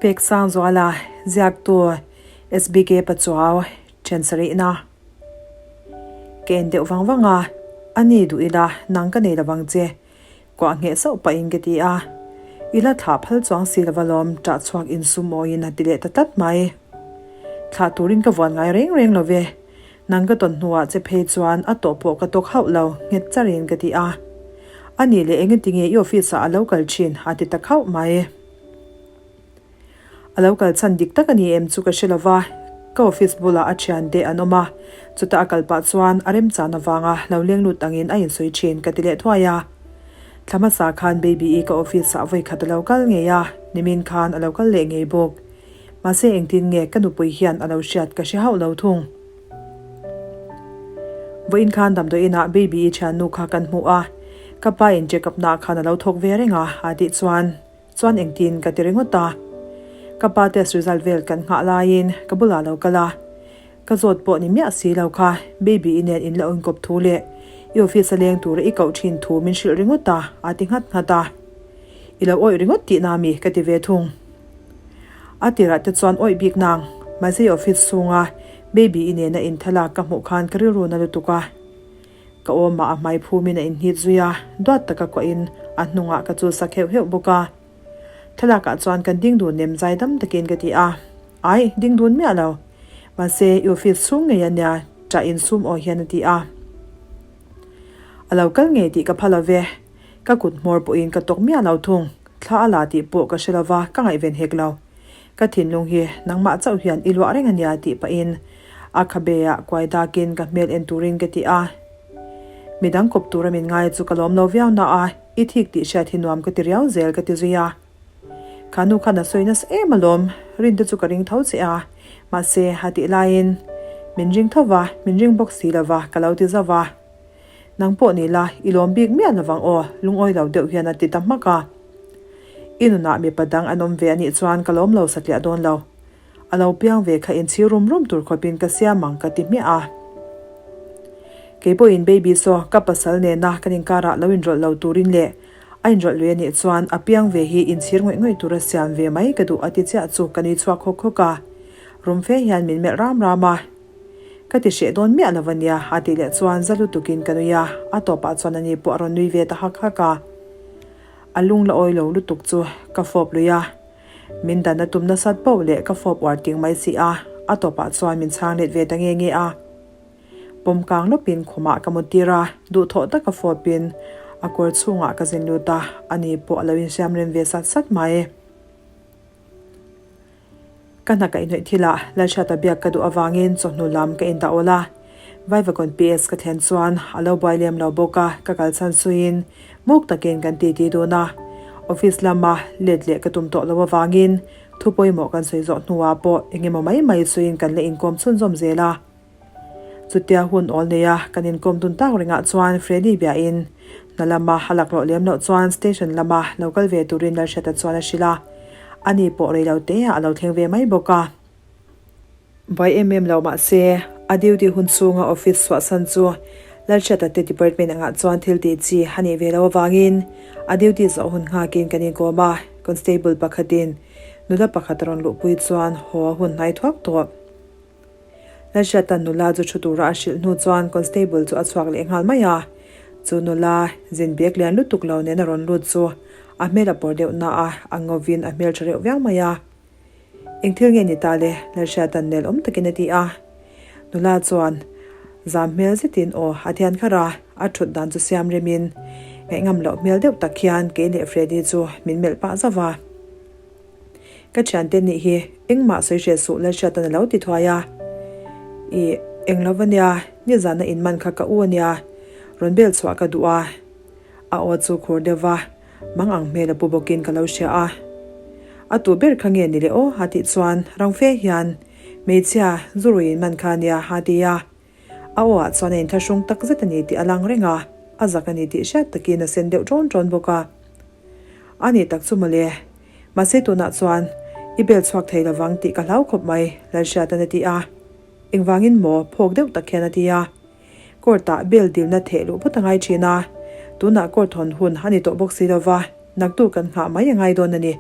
Peksangzuala ziaktu SBK Pachuau then sarihna ka en deuh vang vang a, a ni duh ila nang ka nei lovang che, kuah ngheh sauh pahin ka ti a, i la thlah phal chuang si lova lawm ṭah chhuak insum awiin a ti leh ta tlat mai. Thlah turin ka vuan ngai reng reng lo ve, Nang ka tawn hnuah che phei chuan a tawh pawh ka tawk hauh lo, nghet charin ka ti a. A nih leh engati nge i office ah a lo kal thin? a ti ta khauh mai. A lo kal chhan dik tak a ni em chu ka hre lo va, ka office bulah a thian te an awm a, chutah a kal pah chuan a remchan avanga lo leng lut angin a insawi thin ka ti leh thuai a. Thla hmasa khan Baby-i ka office ah vawikhat a lo kal ngei a, nimin khan a lo kal leh ngei bawk. Mahse engtin nge ka nupui hian a lo hriat ka hre hauh lo thung. Vawiin khan damdawi inah Baby-i thiannu kha kan hmu a, ka pa in check up naah khan a lo thawk ve reng a, a tih chuan chuan engtin ka ti ringawt a. Ka pa test result vel kan nghah laiin ka bulah a lo kal a, ka zawt pawh ni miah si lo kha Baby-i nen in la inkawp thu leh i office a leng tura i koh thin thu min hrilh ringawt a, a ti nghat nghat a. I lo awih ringawt tihna mi ka ti ve thung. A tirah te chuan awih bik nang, mahse office chhunga Baby i nena inthalak ka hmuh khan ka rilru na lutuk a. Ka awmah a hmai phumin a inhnit zui a, duat taka kuahin a hnungah ka chulsak heuh heuh bawk a. Thlalakah chuan kan ding dun nem zai dam takin ka ti a. Ai, ding dun miah lo. Mahse i office chhung ngei a nia, ṭah insum aw hian a ti a. A lo kal ngei tih ka pha lo ve. Ka kut hmawr pawhin ka tawk miah lo thung. Thla a la tih pawh ka hre lova, ka ngaihven hek lo. Ka thinlung hi nangmah chauh hian i luah reng a nia tih pahin a khabe ah kuai dakin ka hmel en turin ka ti a. Midang kawp tura min ngai chu ka lawm lo viau na a, i thik tih hriat hi nuam ka ti riau zel ka ti zui a. Kha nu khan a sawi nasa em alawm, rin te chu ka ring tho che a, mahse a tih laiin min ring tho va, min ring bawk si lova ka lo ti zauh a. Nang pawh ni la, i lawm bik miah lovang aw, lungawi lo deuh hian a ti ta hmak a. I nunah mipa dang an awm ve a nih chuan ka lawm lo satliah dawn lo. A lo piang ve kha inchhir rum rum tur khawpin ka siam ang ka ti hmiah a. Kei pawhin baby saw ka pasal nena kan inkarah lo inrawlh lo turin leh a inrawlh lui a nih chuan a piang ve hi inchhir ngawih ngawih tura siam ve mai ka duh a ti chiah chu ka nui chhuak hawk hawk a. Rum fe hian min melh ram ram a. Ka ti hreh dawn miah lo a nia, a tih leh chuan za lutukin ka nui a, a tawpah chuan ani pawh a rawn nui ve ta hak hak a. A lung la awi lo lutuk chu ka fawp lui a, min dan a tum nasat poh leh ka fawp uar ting mai si a, a tawpah chuan min chhang let ve ta nge nge a. Pawm kang lawpin khumah ka mut tir a, duhthawh taka fawpin a kawr chhungah ka zin lut a, ani pawh a lo inhriam rem ve sat sat mai. Ka hna kaihhnawih thilah Lalhriata biak ka duh avangin chawhnu lam ka indah awl a. Vaivakawn PS ka thlen chuan a lo buai lem lo bawk a, ka kal chhan suiin muk takin kan titi dun a. Office lama let leh ka tum tawh lo avangin thu pawimawh kan sawi zawh hnuah pawh eng emaw mai mai suiin kan la inkawm chhunzawm zel a. Chutia hun awl neia kan inkawm dun tak ringah chuan Freddy biain hna lama a laklawh lem loh chuan station lama lo kal ve turin Lalhriata chuan a hrilh a, ani pawh rei lo te ah a lo thleng ve mai bawk a. Buai em em lo mahse a duty hun chhunga office chhuahsan chu Lalhriata te department angah chuan thil tih chi a nih ve loh avangin a duty zawh hun nghakin kan inkawm a, constable pakhatin nula pakhat a rawn luhpui chuan haw a hun hnai thuak tawh. Lalhriata nula chu thu tura a hrilh hnu chuan constable chu a chhuak leh nghal mai a. Chu nula zin bag lian lutuk lo nen a rawn lut chu a hmel a pawr deuh na a, a ngovin a hmel tha reuh viau mai a. Eng thil nge ni ta le? Lalhriata'n nel awm takin a ti a. Nula chuan zam hmel zetin aw a thian kharh a, a thut dan chu siam remin ngaihngam loh hmel deuh tak hian kei leh Freddy chu min melh pah zauh a. Ka thiante nih hi engmah sawi hriat suh Lalhriatan a lo ti thuai a. Ih, eng lo va nia, nizana in man kha ka u a nia, rawn bel chhuah ka duh a. A aw chu khur deuh va, mang ang hmel a pu bawkin ka lo hria a. A tu ber kha nge ni le aw a tih chuan rang fe hian, Hmeichhia, zu rui in man kha a nia a ti a. A aw ah chuan a inthlahrung tak zet a ni tih a lang reng a, a zak a ni tih hriat takin a sen deuh ṭawn ṭawn bawk a. A nih tak chu mawle. Mahse tunah chuan i bel chhuak thei lovang tih ka hlau khawp mai, Lalhriata'n a ti a. Engvangin maw? phawk deuh tak hian a ti a. Court-ah bel dilna theh luh phawt a ngai thin a, tunah court hawn hun a ni tawh bawk si lova, naktuk kan nghah mai a ngai dawn a ni,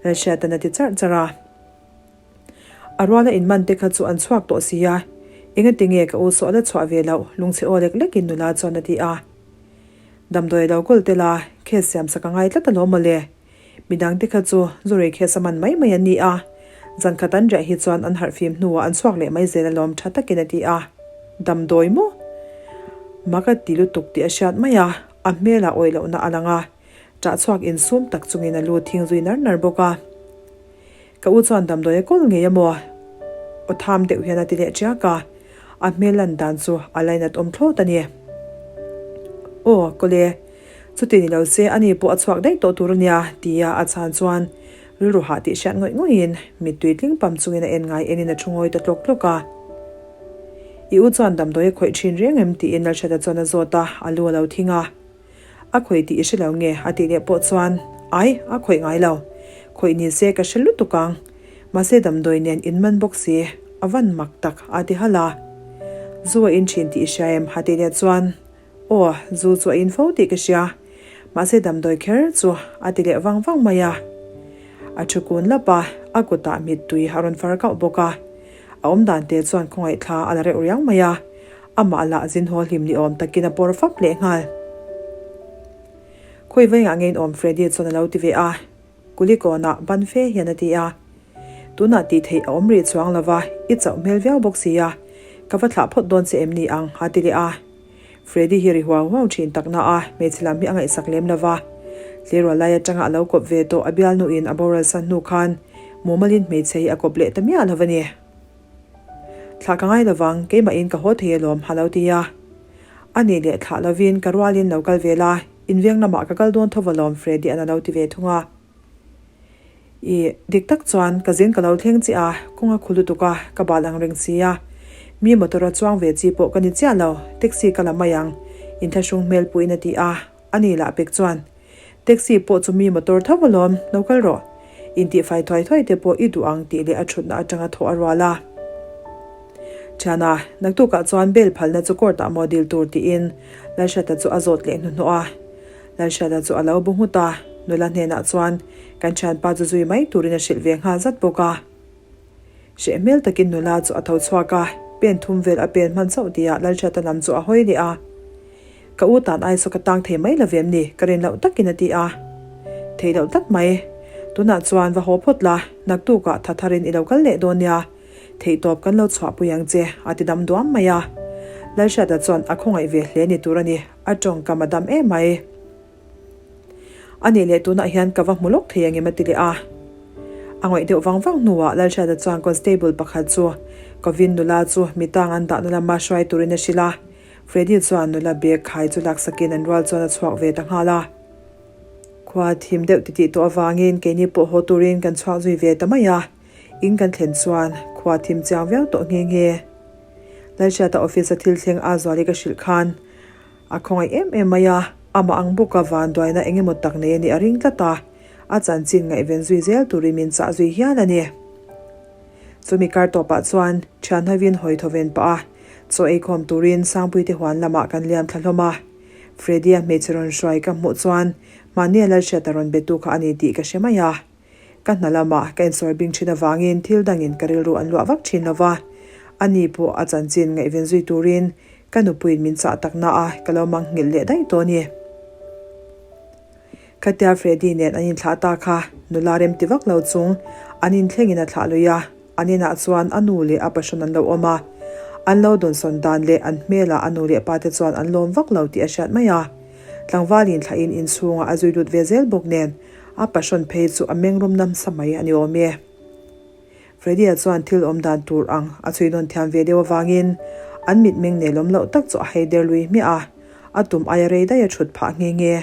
Lalhriata'n a ti charh charh a. A ruala inman te kha chu an chhuak tawh si a, engati nge ka u saw a la chhuah ve loh lungchhe aw lek lekin nula chuan a ti a. Damdawi a lo kawl tel a, case siam sak a ngai tlat alawm mawle. Midang te kha chu zurei case a man mai mai an ni a, zan khat an riah hi chuan an harh fim hnuah an chhuak leh mai zel alawm tha takin a ti a. Damdawi maw? Mak a ti lutuk tih a hriat mai a, a hmelah awih lohna a lang a, ṭah chhuak insum tak chungin a lu thing zui nar nar bawk a. Ka u chuan damdawi a kawl ngei a maw? Aw tham deuh hian a ti leh ṭiak a, a hmel lan dan chu a lainat awm thlawt a ni. Aw, kawle, chuti ni lo se ani pawh a chhuak daih tawh tur a nia, tia a chhan chuan rilru hah tih hriat ngawih ngawihin mittui tling pam chungin a en ngai enin a thu ngawi ta tlawk tlawk a. I u chuan damdawi a khawih ṭhin reng em? tiin Lalhriata chuan a zawt a, a lu a lo thing a. A khawih tih i hre lo nge? a tih leh pawh chuan, Ai, a khawih ngai lo. Khawih ni se ka hre lutuk ang. Mahse damdawi nen in man bawk si, a van mak tak a ti halh a. Zu a in thin tih i hria em? a tih leh chuan, Aw, zu chu a in fo tih ka hria. Mahse damdawi kher chu a ti leh vang vang mai a. A thu kun lap a, a kutah mittui a rawn far kauh bawk a. A awm dan te chuan khawngaih thla a la reuh riau mai a. Amah lah zin haw hlim ni awm takin a pawr fap leh nghal. Khawi vaingah nge in awm Freddy chuan a lo ti ve a, Kulikawnah ban fe hian a ti a. Tunah tih theih a awm rih chuang lo va, i chauh hmel viau bawk si a, ka va thlah phawt dawn che em ni ang a ti leh a. Freddy hi ri huau huau thin tak na a, hmeichhe lam hi a ngaihsak lem lo va. Tleirawl lai atanga a lo kawp ve tawh a bialnuin a boral san hnu khan mumalin hmeichhe hi a kawp leh ta miah lo va ni. Thlah ka ngai lovang, keimahin ka haw thei alawm, a lo ti a. A nih leh thlah lovin ka rualin lo kal ve la, inveng lamah ka kal dawn tho alawm, Freddy-a'n a lo ti ve thung a. Ih, dik tak chuan ka zin ka lo thleng chiah a, kawng a khu lutuk a, ka bal ang reng si a. Mi motor a chuang ve chi pawh ka ni chiah lo, taxi ka la mai ang, inthlahrung hmel puiin a ti a. A ni lah pek chuan, Taxi pawh chu mi motor tho alawm, lo kal rawh. Intihfai thuai thuai te pawh i duh ang tih leh a thutna atanga thawh a rual a. Thiana, naktukah chuan bail phalna chu court ah maw dil tur tiin Lalhriata chu a zawt leh hnuhnawh a. Lalhriata chu a lo bu nghut a, nula hnenah chuan kan thianpa chu zui mai turin a hrilh ve nghal zat bawk a. Hreh hmel takin nula chu a tho chhuak a, pen thum vel a pen hman chauh tihah Lalhriata lam chu a hawi leh a. Ka u tan ai saw ka tang thei mai lo vem ni, ka rin loh takin a ti a. Theih loh tlat mai. Tunah chuan va haw phawt la, naktukah tha tharin i lo kal leh dawn nia. Theihtawp kan lo chhuahpui ang che, a ti dam duam mai a. Lalhriata chuan a khawngaih ve hle ni tur a ni, a tawngkam a dam em mai. A nih leh tunah hian ka va hmu lawk thei angem a ti leh a. A ngawih deuh vang vang hnuah Lalhriata chuan constable pakhat chu Kovin nula chu mitang an dahna lama hruai turin a hrilh a. Freddy chuan nula bag khai chu laksakin an rual chuan a chhuak ve ta nghal a. Khua thim deuh titih tawh avangin keini pawh haw turin kan chhuak zui ve ta mai a. In kan thlen chuan khua thim chiang viau tawh nghe nghe. Lalhriata office a thil thleng a zuali ka hrilh khan a khawngaih em em mai a, amah ang bawka vanduaina eng emaw tak nei a nih a ring tlat a, a chanchin ngaihven zui zel turin min chah zui hial a ni. Chumi kar tawpah chuan thian hovin hawi thawven pah a, Chaw eikhawm turin Sangpuite huan lamah kan liam thla hlawm a. Freddy-a hmeichhe rawn hruai ka hmuh chuan mahni a Lalhriata rawn betu kha a ni tih ka hre mai a. Ka hna lamah ka insawi bing thin avangin thil dangin ka rilru an luah vak thin lo va. Ani pawh a chanchin ngaihven zui turin ka nupuiin min chah tak na a, ka lo mang nghilh leh daih tawh a ni. Khatia Freddy nen an inthlah ta kha nula rem ti vak lo chung an inthlengin a thlah lui a, an inah chuan a nu leh a pahrawn an lo awm a. An lo dawnsawn dan leh an hmelah a nu leh pa te chuan an lawm vak lo tih a hriat mai a. Tlangval inthlahin inchhungah a zui lut ve zel bawk nen a pahrawn phei chu a mengrum namsa mai a ni awm e. Freddy-a chuan thil awm dan tur ang a chhui nawn thiam ve deuh avangin an mitmeng nelawm loh tak chu a hei der lui hmiah a, a tum aia rei daih a thut phah nghe nghe.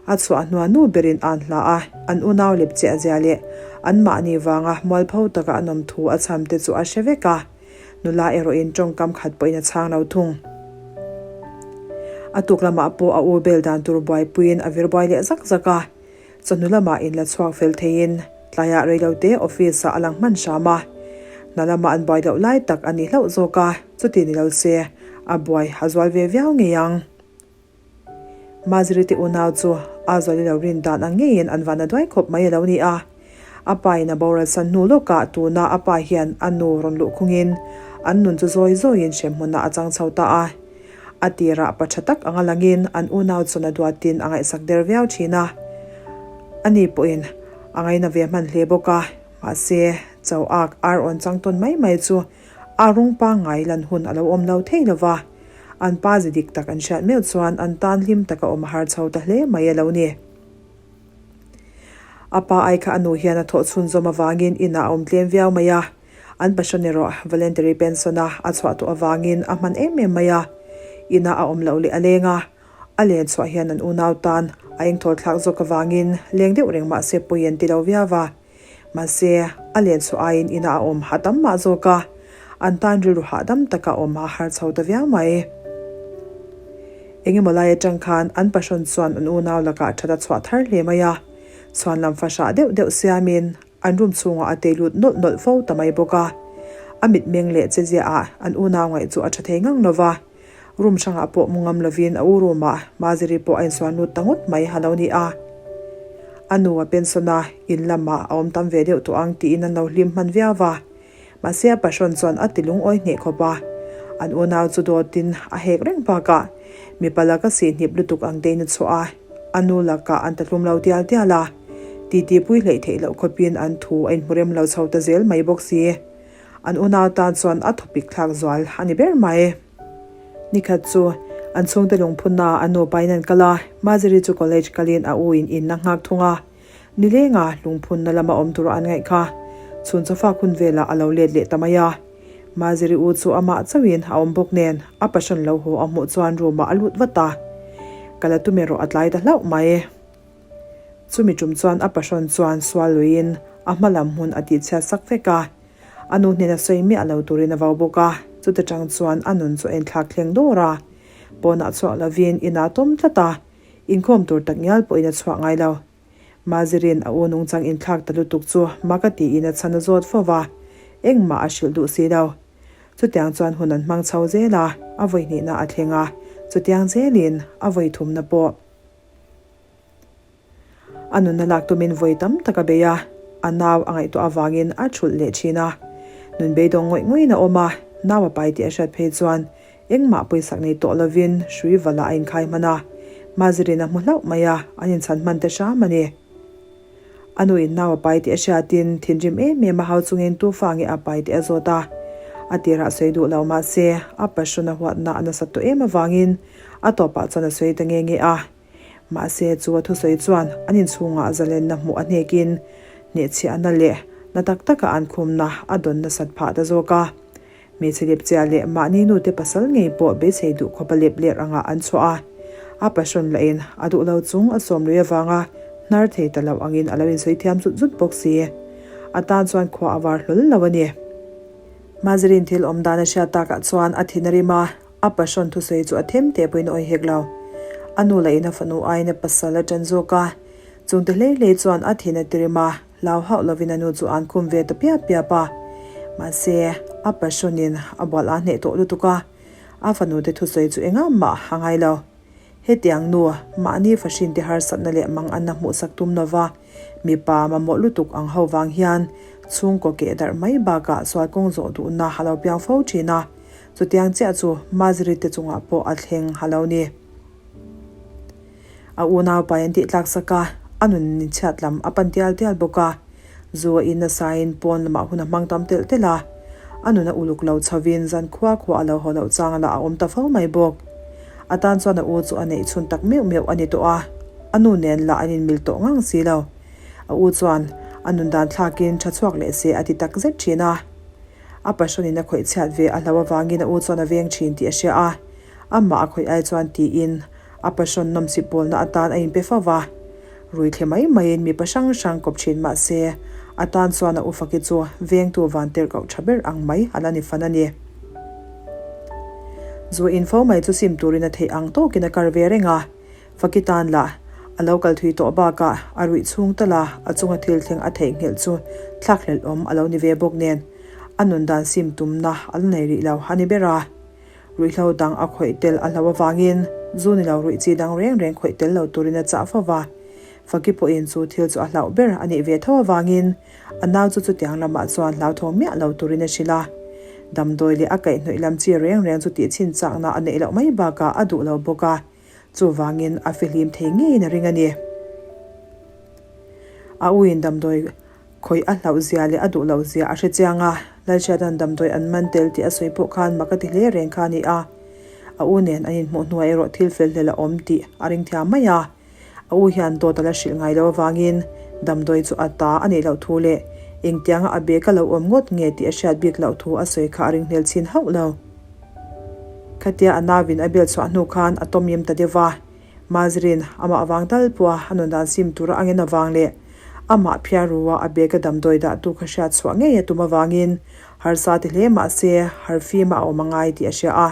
A chhuah hnua nu berin an hla a, an unau lep chiah zia leh anmahni vanga mualpho taka an awm thu a chham te chu a hre vek a, nula erawhin tawngkam khat pawhin a chhang lo thung. A tuk lamah pawh a u bel dan tur buaipuiin a vir buai leh zak zak a, chawhnu lamah in la chhuak fel theiin tlaiah reilote office ah a lang hman hram a, hna lama an buai loh lai tak a ni hlauh zawk a, chuti ni lo se a buai a zual ve viau ngei ang. Maziri te unau chu a zuali lo rin dan ang ngeiin an van a duai khawp mai a lo ni a. A pa in a boral san hnu lawkah tuna a pa hian a nu rawn luh khungin an nun chu zawi zawiin hremhmunah a chang chho ta a. A tirah pa tha tak anga langin an unau chuan a duatin a ngaihsak der viau thin a. Ani pawhin a ngaina ve hman hle bawk a, mahse cho ak ar awn chang tawn mai mai chu a rawng pangngai lan hun a lo awm lo thei lo va. An pa zi dik tak an hriat meuh chuan an tan hlim taka awm a har chho ta hle mai a lo ni. A pa ai kha a nu hian a thawh chhunzawm avangin inah a awm tlem viau mai a. An passion erawh voluntary pension a a chhuah tawh avangin a hman em em mai a. Inah a awm loh leh a leng a, a len chhuah hian an unau tan a engthawl thlak zawk avangin leng deuh reng mah se pawi an ti lo viau a. Mahse, a len chhuah aiin inah a awm hahdam mah zawk a, an tan rilru hahdam taka awm a har chho ta viau mai. Engemaw lai atang khan an passion chuan an unau lakah that a chhuah thar hle mai a, chhuan lam fahrah deuh deuh siamin An room chhungah a tei lut nawlh nawlh fo ta mai bawk a. A mitmeng leh che ziaah an unau ngaih chu a tha thei ngang lo va. Room hrangah pawh mu ngam lovin a u room-ah Maziri pawh a insuan lut ta ngawt mai a lo ni a. A nu a pension a, in lamah a awm tam ve deuh tawh ang tiin an lo hlim hman viau va. Mahse a pahrawn chuan a ti lungawi hneh khawp a, an unau chu dawtin a hek reng bakah mipa laka sihhnip lutuk ang tein a chhuah a, a nu lakah an ta hlum lo tial tial a, titi pui hleih theih loh khawpin an thu a inhmu rem lo chho ta zel mai bawk si. An unau tan chuan a thawpik thlak zual a ni ber mai. Nikhat chu an chhungte lungphunnaah a nu pain an kal a, Maziri chu college kalin a u in in a nghak thung a. Nilenga lungphunna lama awm tur an ngaih kha chhun chawfak hun velah a lo let leh ta mai a. Maziri u chu amah chauhin a awm bawk nen a passion lo haw a hmuh chuan room ah a lut vat a. Ka la tum erawh a tlai ta hlauh mai. Chumi tum chuan a passion chuan sual luiin a hma lam hmun a tihchhiat sak vek a. A nu hnena sawi miah lo turin a vau bawk a, chuta tang chuan a nun chu a inthlak thleng dawr a. Pawnah chhuak lovin inah tawm tlat a. Inkhawm tur tak ngial pawhin a chhuah ngai lo. Mazirin a u nungchang inthlak ta lutuk chu mak a tiin a chhan a zawt fo va, engmah a hrilh duh si lo. Chutiang chuan hun an hmang chho zel a, a vawi hnihna a thleng a, chutiang zelin a vawi thumna pawh. A nunna lak tumin vawi tam tak a bei a, a nau a ngaihtuah avangin a thulh leh thin a. Nun beidawng ngawih ngawih in a awm a, nau a pai tih a hriat phei chuan Engmah pawisak nei tawh lovin hrui vala a inkhai hman a, Mazirin a hmu hlauh mai a, an inchhan hman te hram a ni. A nuin nau a pai tih a hriatin thinrim em em a hau chungin tufa nge a pai tih a zawt a. A tirah sawi duh lo mahse, a passion a huatna a nasat tawh em avangin a tawpah chuan a sawi ta nge nge a. Mahse, chu a thusawi chuan an inchhungah zalenna hmuh a hnekin hnehchhiahna leh na tak taka an khumna a dawn nasat phah ta zawk a. Hmeichhe lepchiah leh mahni nute pasal ngei pawh beisei duh khawpa lep ler angah an chhuah a, a passion lahin a duh lo chung a sawm lui avanga hnar thei ta lo angin a lo insawi thiam zut zut bawk si. A tan chuan khua a var hlawl lo a ni. Mazirin thil awm dan a hriat takah chuan a thin a rim a, a passion thusawi chu a them teh pawhin a awih hek lo. A nu lahin a fanu aiin a pasal a ṭan zawk a, chungte hlei hlei chuan a thin a tirim a, Hlau hauh lovin a nu chu an khum ve ta piap piap a. Mahse, a passion-in a bual a hneh tawh lutuk a, a fanute thusawi chu engah mah a ngai lo. Hetiang nu, mahni fahrin te harsatna leh manganna hmuhsak tum lova mipa mamawh lutuk ang ho vang hian chhungkaw keh darh mai bakah sual kawng zawh duhna a lo piang fo thin a, chutiang chiah chu Maziri te chungah pawh a thleng a lo ni. A unau pai an tih tlak sak a, a nun inchhiat lam a pan tial tial bawk a. Zu a in nasain pawn lamah hun a hmang tam telh telh a. A nun a uluk lo chhovin zan khua khua a lo haw loh chang lah a awm ta fo mai bawk. A tan chuan a u chu a neih chhun tak meuh meuh a ni tawh a, a nu nen lah an inmil tawh ngang si lo. A u chuan a nun dan thlakin tha chhuak leh se a ti tak zet thin a. A passion-in a khawih chhiat ve a hlo avangin a u chuan a veng thin tih a hria a. Amah a khawih ai chuan tiin a passion nawmsip pawlna atan a inpe fo va. Rui thle mai maiin mipa hrang hrang kawp thin mah se, a tan chuan a ufaki chu vengtu van tirh koh tha ber ang mai a la ni fan a ni. Zu in fo mai chu sim turin a theih ang tawkin a kar ve reng a, Faki tan lah a lo kal thui tawh bakah a ruih chhung tal a, a chunga thil thleng a theihnghilh chu thlakhlelh awm a lo ni ve bawk nen, a nun dan sim tumna a la nei rih lo a ni ber a. Ruihhlo dang a khawih tel a hlo avangin zu ni lo ruih chi dang reng reng khawih tel lo turin a chah fo va. Faki pawhin chu thil chu a hlauh ber a nih ve tho avangin a nau chu chutiang lamah chuan hlauthawng miah lo turin a hrilh a. Damdawi leh a kaihhnawih lam chi reng reng chu tih chhin chakna a neih loh mai bakah a duh lo bawk a, chuvangin a fihlim thei ngeiin a ring a ni. A uin damdawi khawih a hlauh zia leh a duh loh zia a hre chiang a, Lalhriata'n damdawi an man tel tih a sawi pawh khan mak a ti hle reng kha a ni a. A u nen an inhmuh hnuah erawh thil fel hlel a awm tih a ring thiam mai a. A u hian dawt a la hrilh ngai lo avangin damdawi chu a ta a nih loh thu leh engtianga a bag a lo awm ngawt nge tih a hriat bik loh thu a sawi kha a ring hnel chhin hauh lo. Khatia a nauin a bel chhuah hnu khan a tawmim ta deuh va, Mazrin amah avang tal pawha a nun dan sim tura a ngen avang leh amah phiarua a bag a damdawi dahtu kha hriat chhuah ngei a tum avangin harsa ti hle mah se harfima a awm a ngai tih a hria a,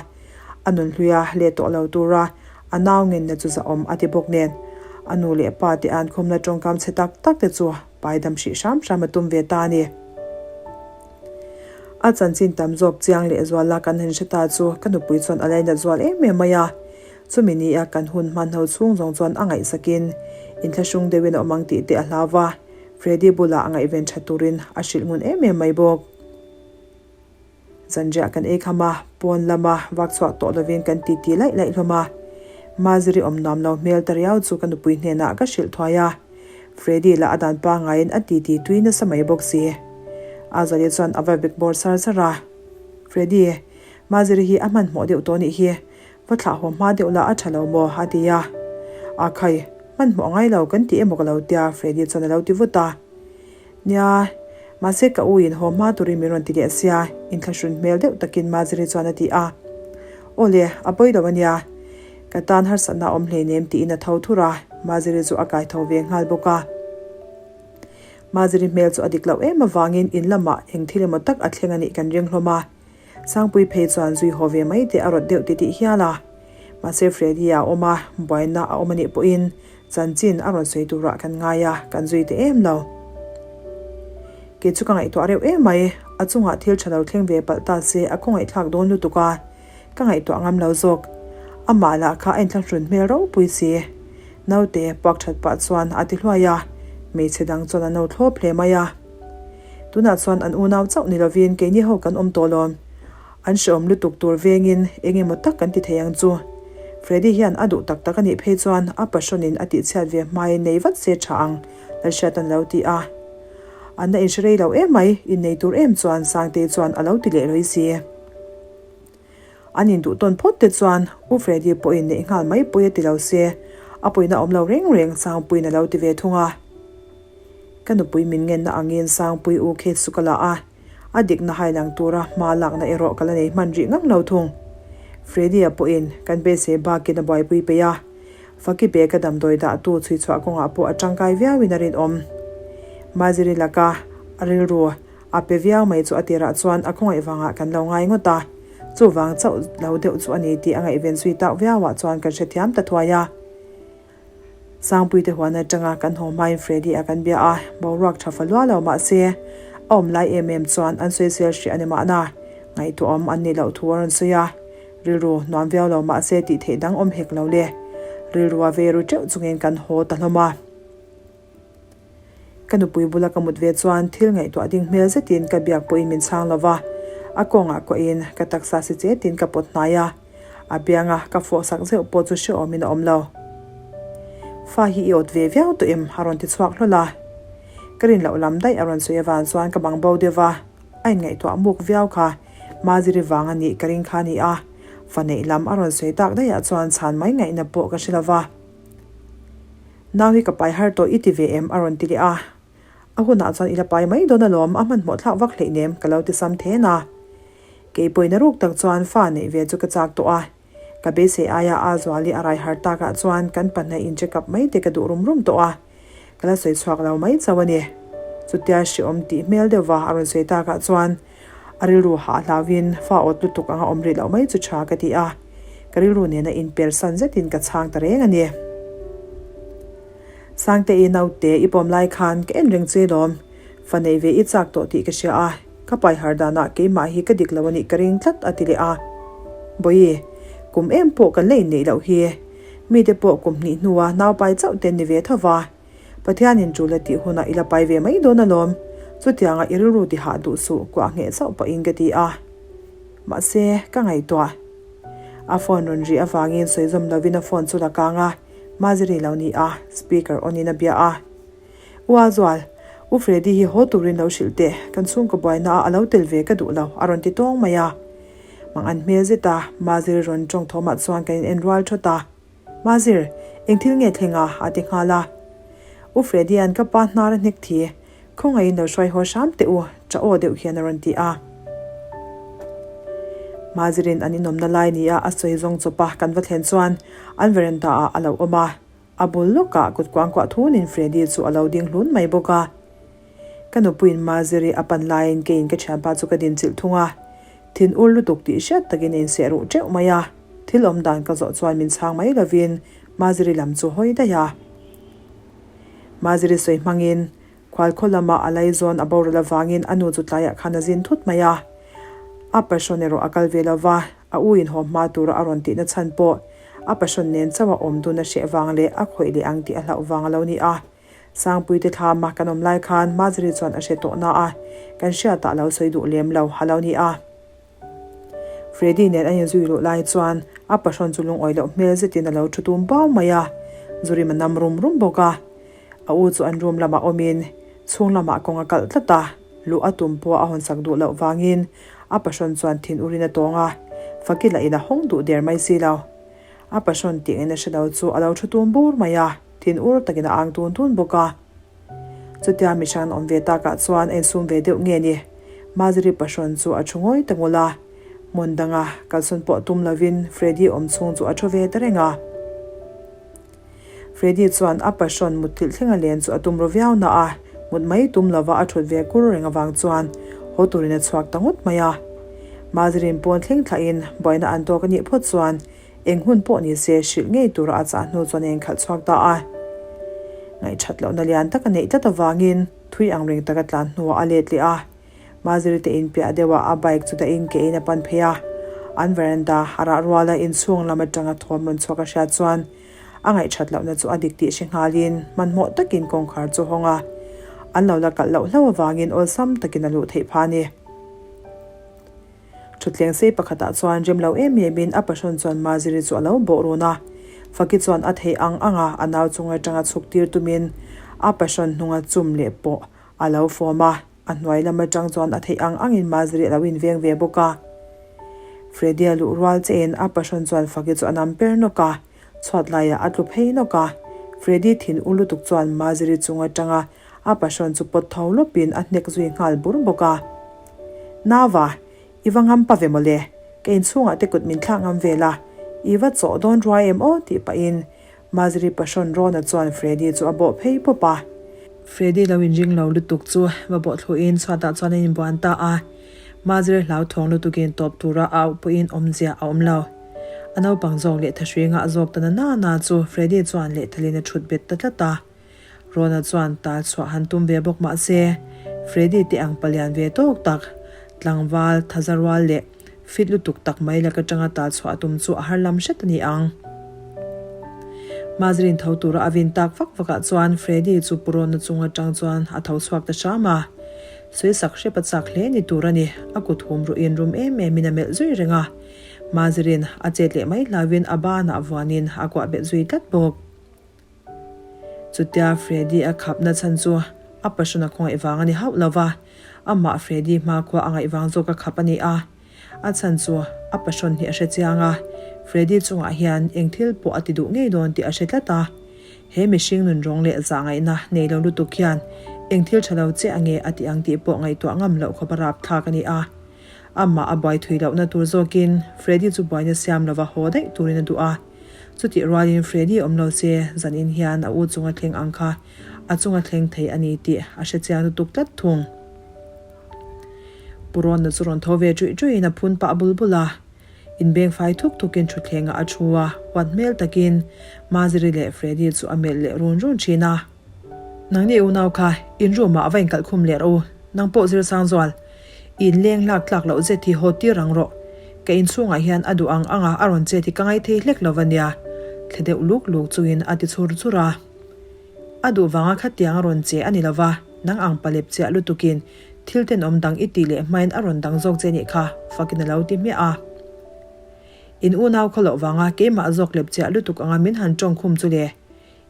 a nun hluia let tawh lo tura A nau ngenna chu zahawm a ti bawk nen, a nu leh pa te an khawmna tawngkam chhe tak tak te chu paidam hrih hram hram a tum ve ta a ni. A chanchin tam zawk chiang leh zuala kan han hre ta chu ka nupui chuan a lainat zual em em mai a. Chumi nia kan hun hman ho chhung zawng chuan a ngaihsakin inthlahrung deuhin a awm ang tih te a hlau va, Freddy bulah a ngaihven tha turin a hrilh ngun em em mai bawk. Zanriah kan ei kham a, pawn lama vak chhuak tawh lovin kan titi laih laih hlawm a. Maziri awm nuam lo hmel ta riau chu ka nupui hnenah ka hrilh thuai a. Freddy lah a dan pangaiin a titi tui nasa mai bawk si. Azali chuan a va bek bawr sar sar a. Freddy, Maziri hi a hmanhmawh deuh tawh nih hi, va thlah haw hma deuh lah a tha lo maw? a ti a. A khai, hmanhmawh ngai lo kan ti emaw ka lo tia Freddy chuan a lo ti vut a. Nia, mahse ka u in haw hma turin min rawn ti leh sia, inthlahrun hmel deuh takin Maziri chuan a ti a. Aw le, a pawi lo ania. Ka tan harsatna a awm hleinem tiin a tho thur a, Maziri chu a kai tho ve nghal bawk a. Maziri hmel chu a dik loh em avangin in lamah eng thil emaw tak a thleng a nih kan ring hlawm a. Sangpui phei chuan zui haw ve mai teh a rawt deuh titih hial a. Mahse Freddy-a a awm a, buaina a awm a nih pawhin chanchin a rawn sawi turah kan ngai a, kan zui ta em lo. Kei chu ka ngaihtuah reuh em mai, a chungah thil tha lo thleng ve palh ta se a khawngaihthlak dawn lutuk a, ka ngaihtuah ngam lo zawk. Amah lah kha a inthlahrun hmel ropui si. Naute puak that pah chuan a ti hluai a, hmeichhe dang chuan an lo thlawp hle mai a. Tunah chuan an unau chauh ni lovin keini ho kan awm tawh lawm. An hrehawm lutuk tur vengin eng emaw tak kan ti thei ang chu. Freddy hian a duh tak tak a nih phei chuan a pahrawnin a tihchhiat ve hmain nei vat se tha ang, Lalhriata'n a lo ti a. An la inhre rei lo em mai, innei tur em chuan Sangtei chuan a lo ti leh lawih si. An induh tawn phawt te chuan U Freddy pawhin neih nghal mai pawi a ti lo se, a pawina awm lo reng reng Sangpuiin a lo ti ve thung a. Ka nupui min ngenna angin Sangpui u case chu ka la a, a dikna hailang tura hma lakna erawh ka la nei hman rih ngang lo thung. Freddy-a pawhin kan beisei bakin a buaipui peih a, Faki bag-a damdawi dahtu chhuichhuah kawngah pawh a tangkai viauin a rinawm. Maziri laka a rilru A pe viau mai chu a tirah chuan a khawngaih vangah kan lo ngai ngawt a, chuvang chauh lo deuh chu a ni tih a ngaihven zui tak viauah chuan kan hrethiam ta thuai a. Sangpuite huan atanga kan haw hmain Freddy a kan bia a, boruak tha fa lua lo mah se a awm lai em em chuan an sawisel hrih a ni mahna, ngaihtuahawm an nih loh thu a rawn sawi a, rilru nuam viau lo mah se tih theih dang awm hek lo le, rilru a vei ru teuh chungin kan haw ta hlawm a. Ka nupui bula ka mut ve chuan thil ngaihtuah ding hmel zetin ka biak pawhin min chhang lo va, a kawngah kuahin ka taksa si chetin ka pawt hnai a, a bianga ka fawh sak zeuh pawh chu hrehawmin a awm lo. Fa hi i awt ve viau tawh em? a rawn ti chhuak hlawl a. Ka rin loh lam daih a rawn sawi avang chuan ka bang bo deuh va, a inngaihtuah muk viau kha Maziri vang a nih ka ring kha a ni a, fa neih lam a rawn sawi tak daihah chuan chhan mai ngaihna pawh ka hre lo va. Nau hi ka pai har tawh i ti ve em? a rawn ti leh a. A hunah chuan i la pai mai dawn alawm, a hmanhmawh thlak vak hleih nem ka lo ti sam then a. Kei pawina ruk tak chuan fa neih ve chu ka chak tawh a. Ka beisei aia a zuali a rai har takah chuan kan pahnih in check up mai te ka duh rum rum tawh a. Ka la sawi chhuak lo mai chauh a ni. Chutia hrehawm tih hmel deuhva a rawn sawi takah chuan A rilru hah hlauhin fa awt lutuk anga awm rih loh mai chu tha ka ti a, ka rilru nena inpersan zetin ka chhang ta reng a ni. Sangte i naute i pawm lai khan ka en reng che lawm, fa neih ve i chak tawh tih ka hria a, ka pai har danah keimah hi ka dik lo a nih ka ring tlat a ti leh a. Bawihi, kum em pawh kan la inneih loh hi, mite pawh kum hnih hnua naupai chauh te an ni ve tho va. Pathianin ṭul a tih hunah i la pai ve mai dawn alawm. Chutianga i rilru ti hah duh suh kuah ngheh chauh pahin ka ti a. Mahse, ka ngaihtuah. A phone rawn ri avangin sawi zawm lovin a phone chu la kang a, Maziri lo ni a, speaker on in a bia a. U Azual, U Freddy hi haw turin lo hrilh teh, kan chhungkaw buaina ah a lo tel ve ka duh lo, a rawn ti tawng mai a. Mang an hmel zet a, Maziri rawn tawng thawmah chuan kan in en rual thawt a. Mazir, eng thil nge thleng a? a ti nghal a. U Freddy-a'n ka pa hnar a hnek thi, Khawngaihin lo hruai haw hram teh u, tha aw deuh hian a rawn ti a. Mazirin an inawmna lai nia a sawi zawng chawp a kan va thlen chuan an veranda ah a lo awm a, a bul lawkah kut kuangkuah thunin Freddy chu a lo ding hlun mai bawk a. Ka nupuiin Maziri a pan laiin keiin ka thianpa chu ka din chilh thung a, thin ur lutuk tih hriat takin a inseh ruh teuh mai a, thil awm dan ka zawh chuan min chhang mai lovin Maziri lam chu hawi daih a. Maziri sawi hmangin Khualkhaw lama a laizawn a boral avangin a nu chu tlaiah khan a zin thut mai a. A passion erawh a kal ve lo va, a u inhaw hma tura a rawn tihna chhan pawh a passion nen chauh a awm dun a hreh vang leh a khawih leh ang tih a hlauh vang a lo ni a. Sangpuite thlama kan awm lai khan Maziri chuan a hre tawh na a, kan hriatah a lo sawi duh lem lo a lo ni a. Freddy nen an inzui luh lai chuan a pahrawn chu lungawi loh hmel zetin a lo thu tum bau mai a, Zurim a nam rum rum bawk a. A u chu an room lamah awmin chhung lamah kawng a kalh tlat a, luh a tum pawh a hawnsak duh loh vangin a pahrawn chuan thin urin a tawng a, Faki lah in a hawng duh der mai si lo. A pahrawn tih ngaihna hre lo chu a lo thu tum bur mai a, thin ur takin a ang tun tun bawk a. Chutia mihring an awm ve takah chuan a insum ve deuh nge ni? Maziri pahrawn chu a thu ngawi ta ngul a. Hmun danga kalsawn pawh tum lovin Freddy awm chhung chu a thu ve ta reng a. Freddy chuan a pahrawn mutthilh thlenga len chu a tum ru viau na a, mut mai tum lova a thut ve kur reng avang chuan haw turin a chhuak ta ngawt mai a. Mazirin pawn thleng thlahin buaina an tawk a nih phawt chuan Eng hun pawh ni se hrilh ngei tura a chah hnu chuan a inkhalh chhuak ta a. Ngaihthat lohna lian tak a neih tlat avangin thui ang reng taka tlan hnuah a let leh a. Maziri te inpiah deuhah a bike chu dahin ke in a pan phei a. An veranda a rah ruala inchhung lam atanga thawm rawn chhuak a hriat chuan a ngaihthat lohna chu a dik tih hre nghalin hmanhmawh takin kawngkhar chu hawng a. An lo la kalh loh hlauh avangin awlsam takin a luh theih phah a ni. Thutthleng sei pakhatah chuan rem lo em emin a pahrawn chuan Maziri chu a lo bawh run a. Faki chuan a theih ang anga a nau chung atanga chhuk tir tumin a pahrawn hnunga chum leh pawh a lo fawm a, a hnuai lam atang chuan a theih ang angin Maziri a lo inveng ve bawk a. Freddy-a luh rual chein a pahrawn chuan Faki chu a nam per nawk a, chhuat laiah a tlu phei nawk a. Freddy thin u lutuk chuan Maziri chung atanga A pahrawn chu pawt tho lawpin a hnek zui nghal bur bawk a. Nava, i va ngam pa ve mawle, ka inchhungah te kut min thlak ngam vel a, i va chawh dawn ruai em aw tih pahin Maziri pahrawn Rona chuan Freddy chu a bawh phei pawp a. Freddy lo inring lo lutuk chu va bawh thluin chhuatah chuan a inbuan ta a. Maziri hlauthawng lutukin tawp tura a auh pawhin awmzia a awm lo. A naupang zawk leh thahrui ngah zawk ta na na na chu Freddy chuan lehthalin a thut bet ta tlat a. Rona chuan tal chhuah han tum ve bawk mah se, Freddy te ang palian ve tawk tak, tlangval, thaza rual leh fit lutuk tak mai lak atanga tal chhuah a tum chu a har lam hret a ni ang. Mazrin tho tura a vin tak vak vakah chuan Freddy chu Pu Rona chung atang chuan a tho chhuak ta hram a. Sawisak hrep a chak hle ni tur a ni, a kut hum ruhin rum em emin a melh zui reng a. Mazrin a chet leh mai hlauhin a banah vuanin a kuah bet zui tlat bawk. Chutia Freddy a khapna chhan chu a passion a khawngaih vang a ni hauh lo va, amah Freddy hmakhua a ngaih vang zawk a khap a ni a. A chhan chu a passion hi a hre chiang a, Freddy chungah hian eng thil pawh a ti duh ngei dawn tih a hre tlat a. He mihring nun rawng leh zah ngaihna nei lo lutuk hian eng thil tha lo chiah nge a ti ang tih pawh ngaihtuah ngam loh khawp a rapthlak a ni a. Amah a buai thui lohna tur zawkin Freddy chu buaina siam lova haw daih turin a duh a. Chutih rualin Freddy awm lo se zanin hian a u chunga thleng ang kha a chunga thleng thei a ni tih a hre chiang lutuk tlat thung. Pu Rawnna chu rawn tho ve ṭuih ṭuihin a phun pah bul bul a. Inbeng fai thuk thukin ṭhutthlengah a ṭhu a, huat hmel takin Maziri leh Freddy chu a melh leh run run ṭhin a. Nangni unau kha in room ah va inkalh khum leh rawh u, nang pawh Zirsang Zual, i inleng lak tlak loh zet hi haw tir ang rawh. Ka inchhungah hian a duh ang anga a rawn chet hi ka ngaithei hlek lo va nia, thle deuh luk luk chungin a ti chhur chhur a. A duh vanga khatiang a rawn che a ni lo va, nang ang palep chiah lutukin thil tenawm dang i tih leh hmain a rawn dang zawk che nih kha, fakin a lo ti hmiah a. In unau khaw loh vanga keimah zawk lep chiah lutuk anga min han tawng khum chu le.